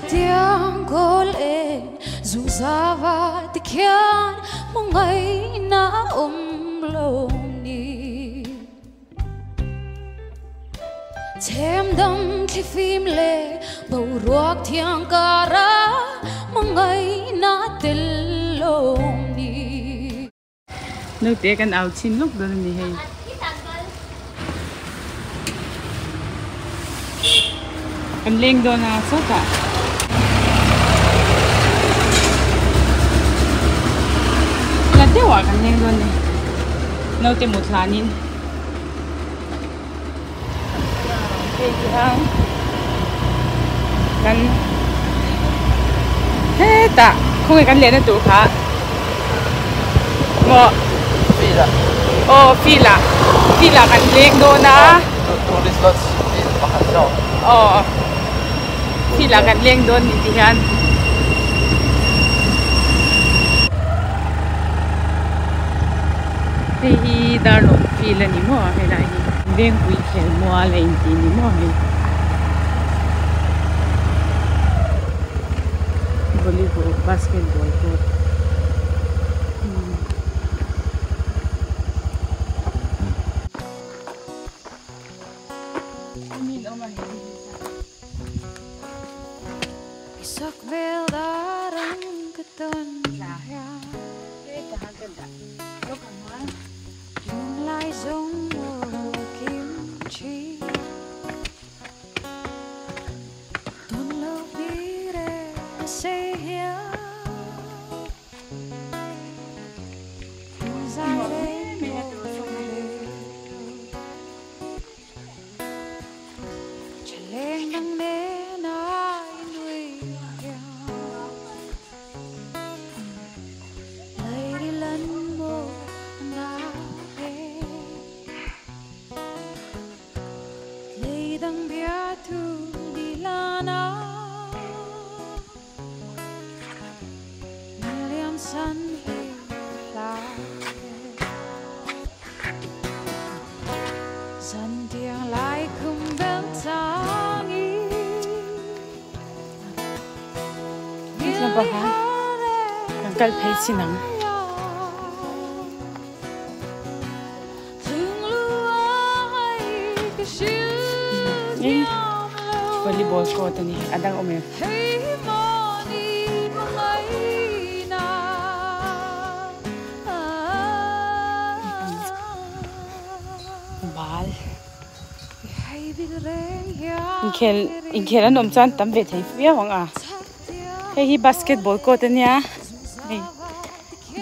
Chhaktiang kawl en zungzava tikhian hmangaihna a awm lawm ni. Chhemdam thlifim leh boruak thiang kara hmangaihna a tel lawm ni. Naute kan au chhin lawk dawn a ni hei. Kan leng dawn a sawtah. La deuhah kan leng dawn a ni. Naute mut hlanin. Hei hian kan hetah khawnge kan lehna tur kha maw field ah aw field ah field ah kan leng dawn a tourist lodge field pakhat zawk aw field ah kan leng dawn ni ti hian. Hei hi Darlawn field a ni maw helai hi Vengpui khelmual a intih ni maw hei volleyball basketball court Kan kal phei chin ang. Volleyball court a ni a dang awm em. Bal inkhel inkhel an awm chuan tam ve thei viau ang a hei hi basketball court a nia hei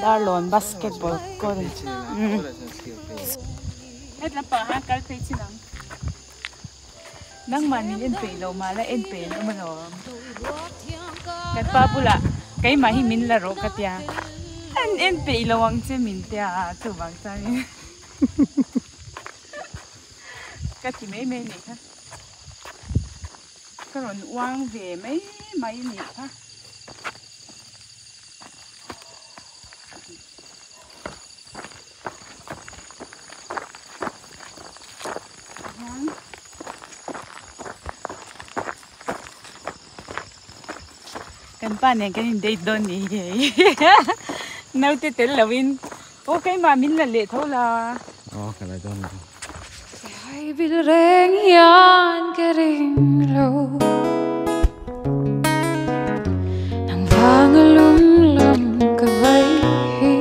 Darlawn basketball court a ni hetlam pangah hian kal phei chin ang nangmah min en peih loh mah la en peih an awm alawm kan pa bulah keimah hi min la rawh ka tia an en peih lo ang che min tia chuvang chuanin. Ka ti mai mai anih kha. Ka rawn uang ve mai mai anih kha. Kan pa nen kan in date dawn ni hei. Naute tel loin. Aw keimah min la leh tho la. Aw ka la dawn lo. Hai bil reng hian ka ring lo Nang vang a lung lam ka vai hi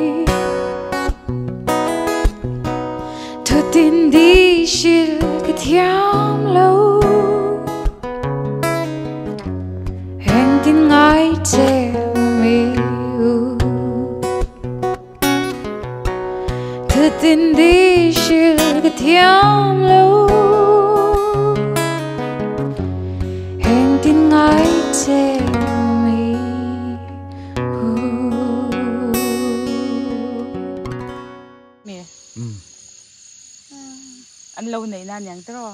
Thu tin di hril ka thiam lo Engtin ngai che mi u Thu tin di hril ka thiam lo Engtin ngai che mi u. Mi an lo nei na niang tiraw.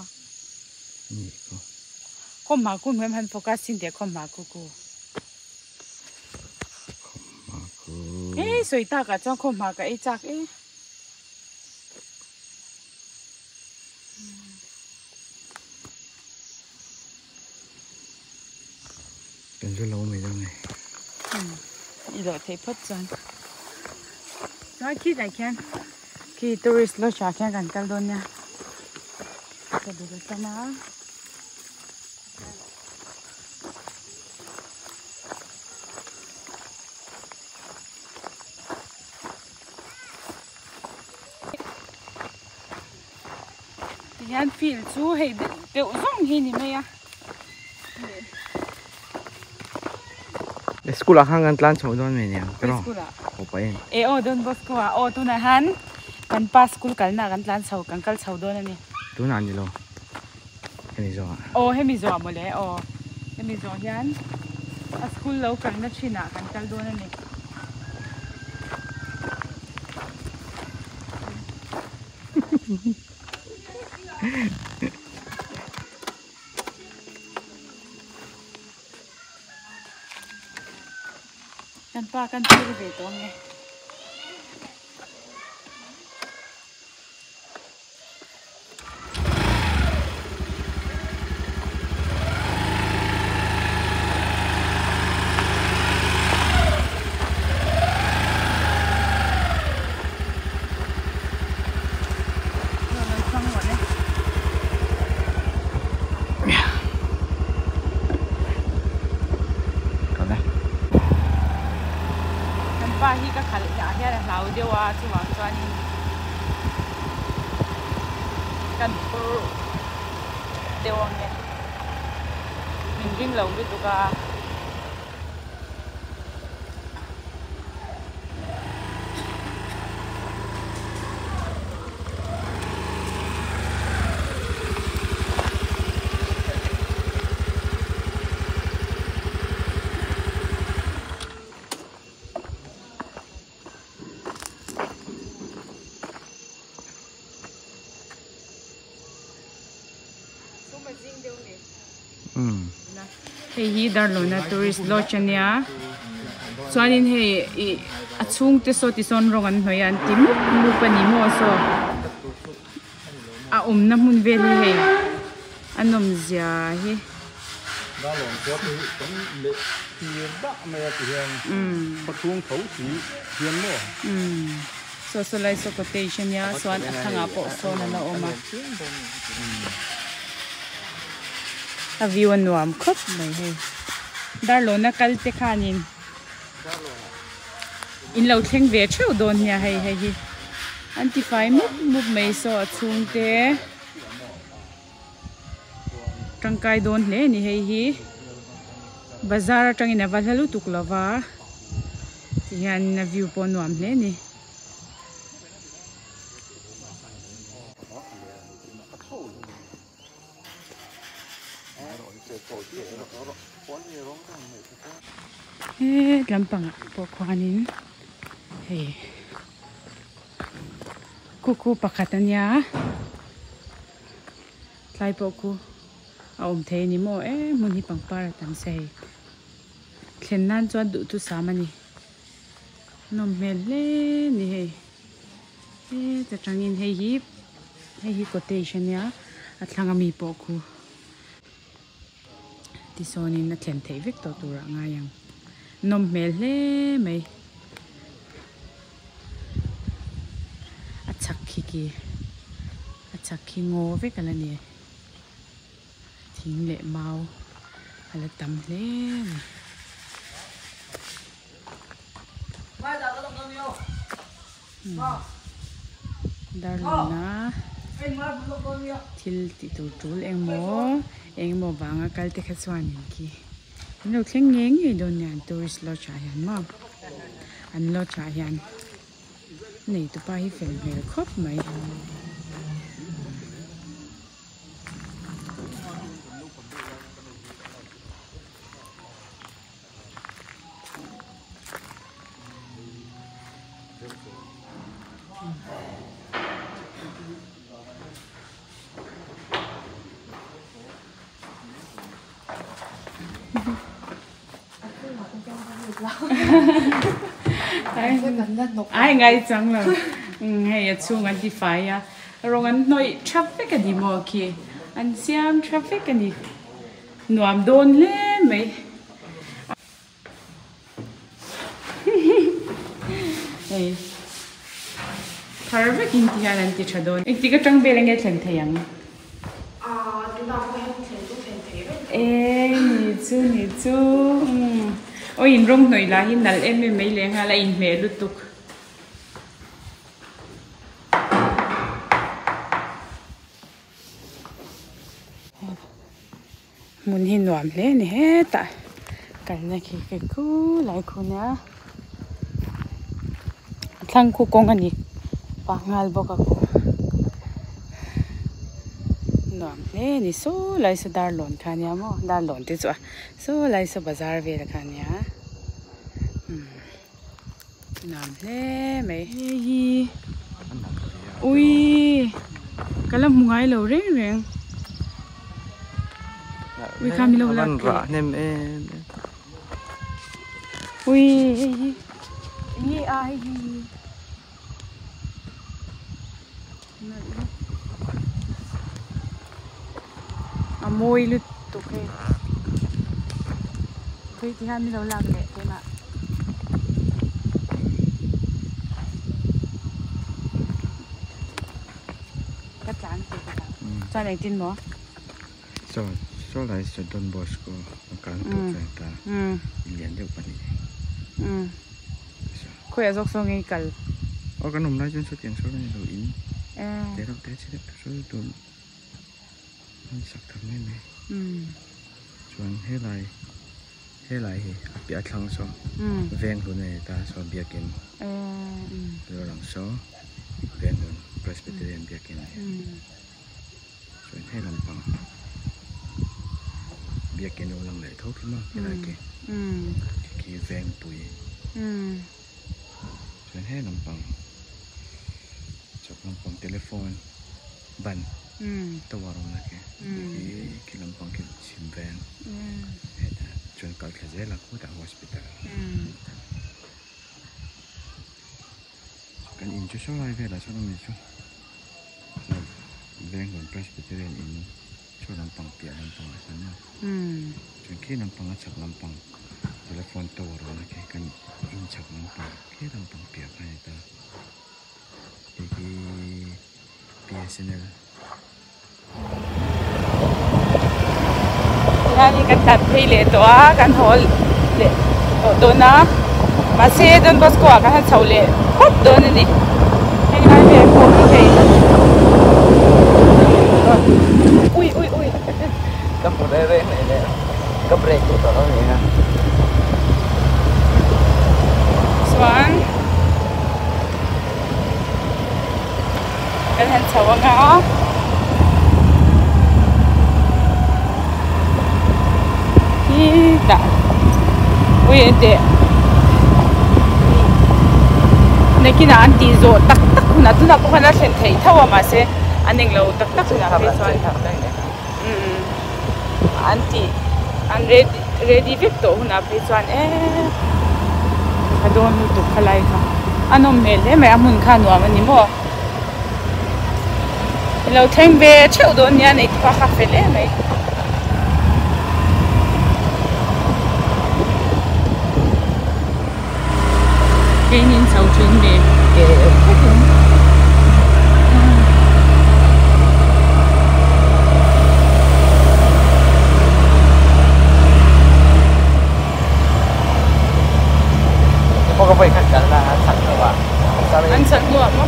Khawmhma ku hmem han focus chin teh khawmhma ku ku. Ei sawi takah chuan khawmhma ka ei chak e. Kan chu lo mai dawn nge. I lo thei phawt chuan. Chuan khi tlai khian khi tourist lodge ah khian kan kal dawn nia. Ka bul tam a. Tihian field chu hei deuh zawng hi ni mai a. School ah khan kan tlan chho dawn mai nia ka school ah aw pa en e aw Don Bosco ah aw tunah han kan pa school kalna kan tlan chho kan kal chho dawn a ni tunah ni lo hemi zawh ah aw hemi zawh ah mawle aw hemi zawh hian a school lo kalna thin ah kan kal dawn a ni. Kan pa kan thlir ve tawh ange. Kan pa hi ka khalh ah hian a hlau deuh a chuvang chuanin kan phur deuh ang e min ring lo lutuk a. Hei hi Darlawna tourist lodge a nia chuanin hei ih a chhungte saw tisawn rawng an hnawih a an ti mup mup a ni maw saw a awmna hmun vel hi hei a nawm zia hi. Saw saw lai saw cottage a nia chuan a thlangah pawh sawn a la awm a a view a nuam khawp mai hei Darlawna kal te khanin in lo thleng ve theuh dawn nia hei hei hi an ti fai mup mup mai saw a chhung te tangkai dawn hle a ni hei hi bazar atangin a va hla lutuk lova. Tihian a view pawh nuam hle a ni. He lampangah pawh khuanin hei kuku pakhat a nia tlai pawh khu a awm thei a ni maw em hmun hi pangpar a tam se hei. Thlen nan chuan duhthusam a ni. Nawm hmel hle ni hei. Heta tangin hei hi hei hi cottage a nia a thlang ami pawh khu tisawnin a thlen theih vek tawh turah ngai ang. Nawm hmel hle mai. A chhak khi khi a chhak khi ngaw vek a la ni. Thing leh mau a la tam hle a ni. Darlawna thil tih tur tul engmaw engemaw vanga kal te kha chuanin khi an lo thleng ngei ngei dawn nia an tourist lodge ah hian maw an lodge ah hian neitupa hi fel hmel khawp mai. Ai ngai chang lo hei a chhung an ti fai a rawng an hnawih tha vek a ni maw khi an siam tha vek a ni nuam dawn hle mai. thar vekin ti hian an ti tha dawn. Engtik atang vel enge thlen thei ang? Aaa tunah pawh hian thlen chu thlen thei reng E ni chu ni chu umm aw in rawng hnawih lah hi nalh em em mai leh nghal a inhmeh lutuk. Hmun hi nuam hle a ni hetah kalna khi khi khulai khu nia a thlang khu kawng a ni pah nghal bawk a khu nuam hle a ni saw lai saw darlawn kha nia maw darlawn te chu a saw lai saw bazar vel kha nia umm nuam hle mai hei hi ui ka la hmu ngai lo reng reng ui kha mi lo lak rah hnem em em ui hei hi enge a hei hi a mawi lutuk hei khawi ti hian mi lo lak leh tunah. Ka tlan tih ka hlau chuan engtin maw? Saw saw lai saw Don Bosco a kal tur chuan ta lian deuh pahnih Khawiah zawk saw nge i kal? Aw kan awm lai chuan sawtiang saw a ni lo in te reuh te chhe deuh saw tun an sak thar mai mai chuan helai helai hi a piah thlang saw veng hlun a ni ta saw biakin lo lang saw veng hlun Presbyterian biakin a ni chuan he lampang biakin lo lang leh tho khi maw helai khi khi vengpui chuan he lampang chhak lampang telephone ban tower awm na khi khi khi lampang khi chhim veng hetah chuan kal thla zel a khutah hospital kan in chu saw lai velah sawn awm ni chu Venglun Presbyterian in chaw lampang piah lampang ah sawn maw chuan khi lampang a chhak lampang telephone tower awm na khi kan in chhak lampang khi lampang piah kha a ni ta hei hi B_S_N_L. Tihian kan tlan phei leh tawh a kan haw leh tawh dawn a mahse Don Bosco ah kan han chho leh phawt dawn a ni heng lai vel pawh hi hei ui ui ui ka hmu reng reng mai le ka break duh tawh lo ni a chuan Kan han chho ang a. Khitah ui teh nakinah an tih zawh tak tak hunah tunah pawh khan a thlen theih tho a mahse an englo tak tak hunah phei chuan umm an tih an ready ready vek tawh hunah phei chuan eee a dawn lutuk khalai kha a nawm hmel hle mai a hmun kha nuam a ni maw. I lo thleng ve theuh dawn nia nei te pawh a kha fel em mai. Keinin chho thin ve. An sak hnuah maw?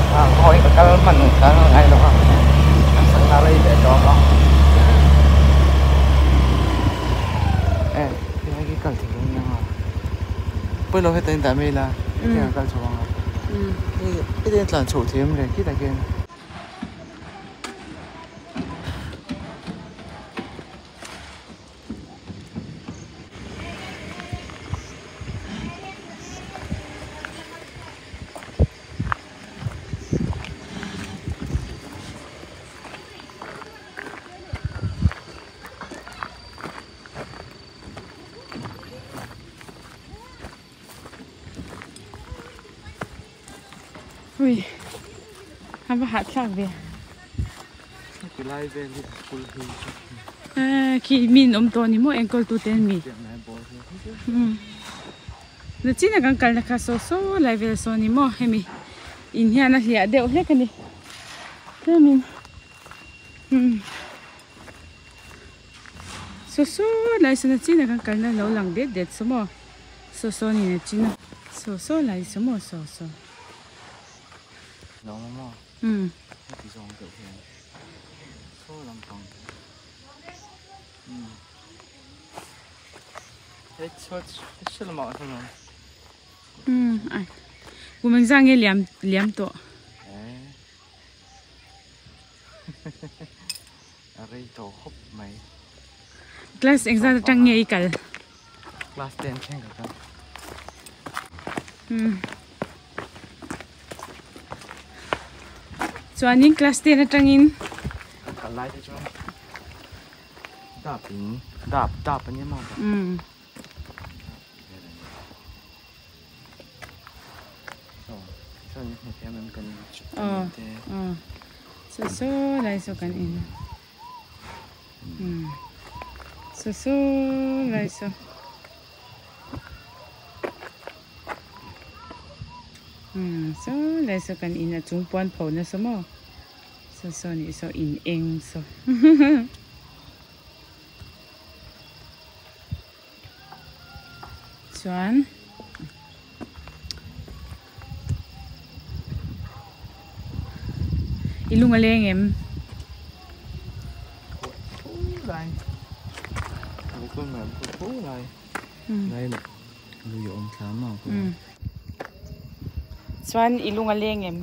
Ui a va hahthlak ve. Tilai vel hi school hi eh khi min awm tawh ni maw enkawl tu te an mi. Nachina kan kalna kha saw saw lai vel saw ni maw hemi. In hian a hliah deuh hlek a ni tlemin umm saw saw lai sawn a chin a kan kalna lo lang det det saw maw saw saw niin a chin a saw saw lai saw maw saw saw. Umm. Umm ai kum engzah nge liam liam tawh. A rei tawh khawp mai. Class engzat atang nge i kal? Class 10 thleng ka kal. Umm. Chuanin class 10 atangin Kan kal lai te chuan dap in dap dap ania maw dap. Umm. Aw aw saw saw lai saw kan en a umm saw saw lai saw umm saw lai saw kan in a chung puan pho nasa maw saw saw nih saw in eng saw. Chuan i lung a leng em? Chuan i lung a leng em?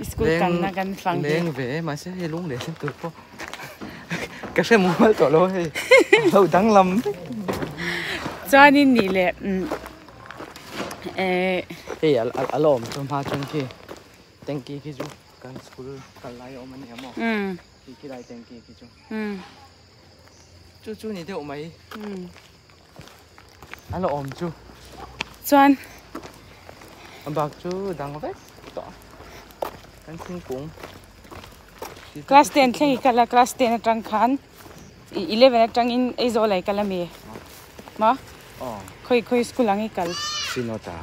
I school kalna kan fang hi. Leng ve mahse hei lung leh hlim tur pawh ka hre mual tawh lo hei lo danglam vek. Chuanin nih leh eh. Hei a la awm chu hma chuan khi tanky khi chu kan school kal lai a awm a ni ang maw khi khi lai tanky khi chu chu chu ni deuh mai a la awm chu. Chuan a bak chu dang vek tawh kan thingkung. Class 10 thleng i kal a, class 10 atang khan 11 atangin Aizawl ah i kal ami? Maw? Khawi khawi school ang i kal? Sinota.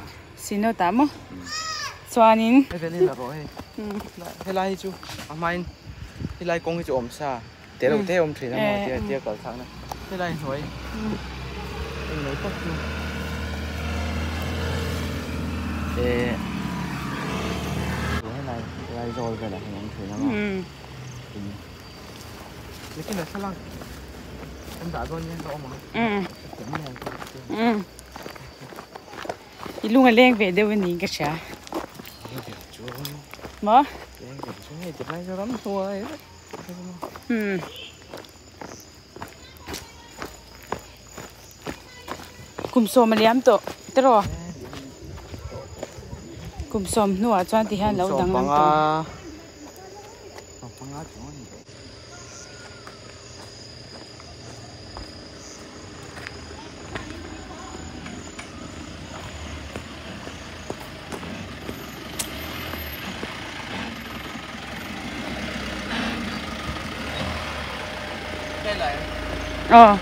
Sinota maw? Chuanin. Hei vel hi la rawh hei. Helai hi chu a hmain helai kawng hi chu awm sa te lo te awm thin a maw tia tia kal thlakna helai hnuai englo tak chu eh helai helai zawl velah hian awm thin a maw nikin a thlalak kan dah dawn hian ka awm ang i lung a leng ve deuh a niin ka hria maw umm kum sawm a liam tawh tiraw kum sawm hnuah chuan ti hian lo danglam tawh. Aw.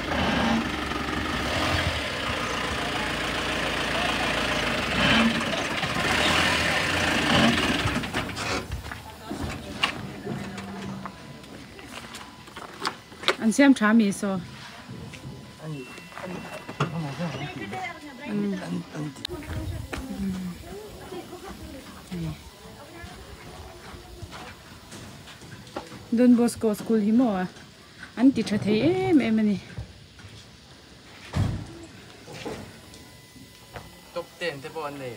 An siam tha mi saw. Don Bosco school hi maw an ti tha thei em em a ni. Top 10 te pawh an nei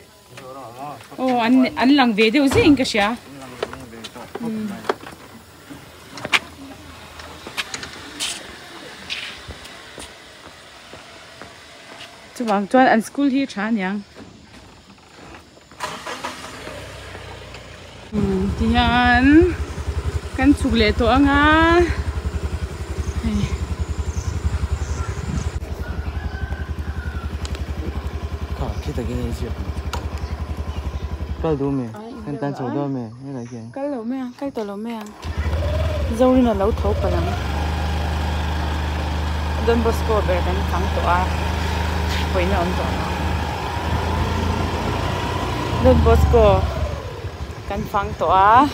Aw an an lang ve deuh zing ka hria. Chuvang chuan an school hi tha aniang. Tihian kan chhuk leh tawh anga hei. Kha khi takin ei ziak mai kal duh mi kan tan chho dawn mi helai hian. Kal lo mai ang kal tawh lo mai ang Zorin a lo tho palh ang Don Bosco ber kan thang tawh a pawina awm tawh lo Don Bosco. Kan fang tawh a,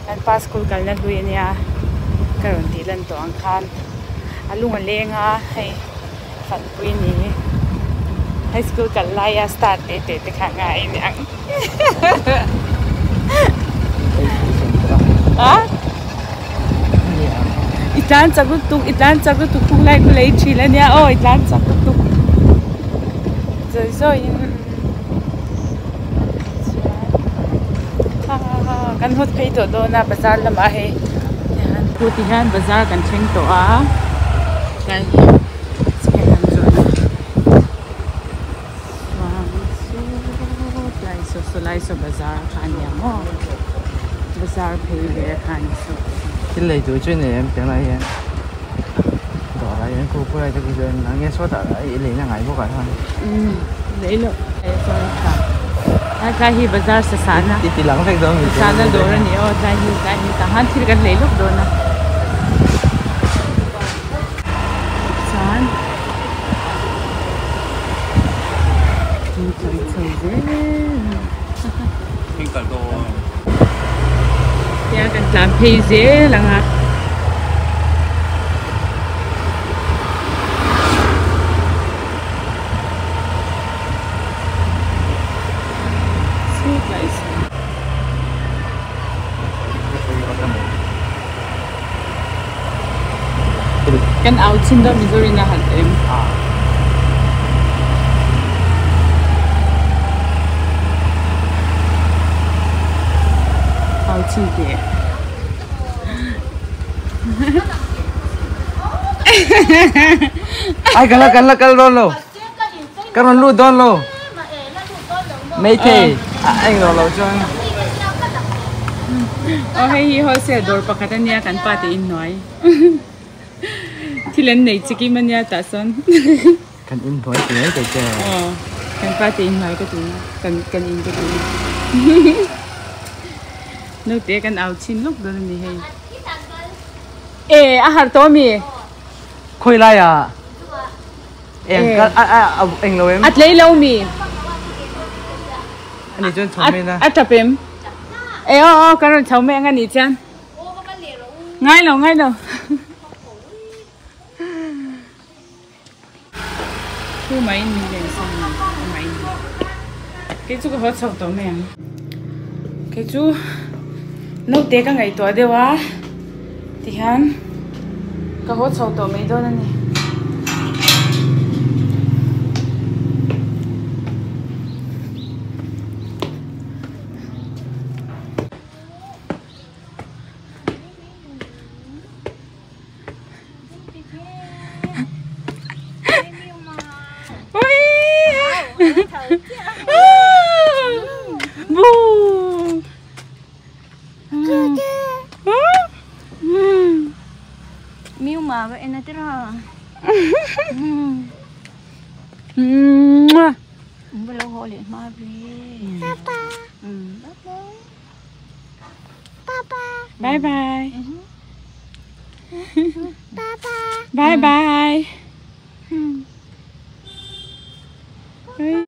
kan pa school kalna hlui ania ka rawn tih lan tawh ang khan a lung a leng a hei fanpui ni high school kal laia star te te te kha ngai a ni ang a i tlan chak lutuk i tlan chak lutuk khung lai khu lei thin ania aw i tlan chak lutuk zawi zawiin. Kan hawt phei tawh dawn a bazar lamah hei thu ti hian bazar kan thleng tawh a tlai hi chicken an zawrh a chuan saw tlai saw saw lai saw bazar kha a nia maw bazar phei ve kha a ni saw. Thil lei tur chu nei em tiang lai hian dawrah hian khu khulai te khi chuan nang nge sawtah i leina ngai bawk ah chuan. Lei loh Tlai tlai hi bazar sa sana I ti lang vek dawn mi sana dawr a ni aw tlai hi tlai hi tah khan thil kan lei lawk dawn a chuan tlai chho zel tia kan tlan phei zel ang a. Kan au chin dawn Mizorin a han em. Au chin teh. Ai kan la kan la kal dawn lo. Ka rawn lut dawn lo. Maithei a eng lo lo chuan. Aw hei hi wholesale dawr pakhat ania kan pa te inhnuai. Thil an nei chikim ania tah sawn. Kan inhnuai ti mai thei che. Aw kan pa te inhnuai ka ti na kan kan in ka ti na. Naute kan au chhin lawk dawn ani hei. E a har tawh ami? Khawi lai ah? Eng kal a a eng lo em? A tlei lo mi? Ani chuan chho mai na. A tap em? E aw aw kan rawn chho mai ang ani chuan. Ngai lo ngai lo. Thu mai ni le sang mai ni. Kei chu ka haw chho tawh mai ang. Kei chu naute ka ngaihtuah deuh a tihian ka haw chho tawh mai dawn a ni. Bye bye. Bye bye.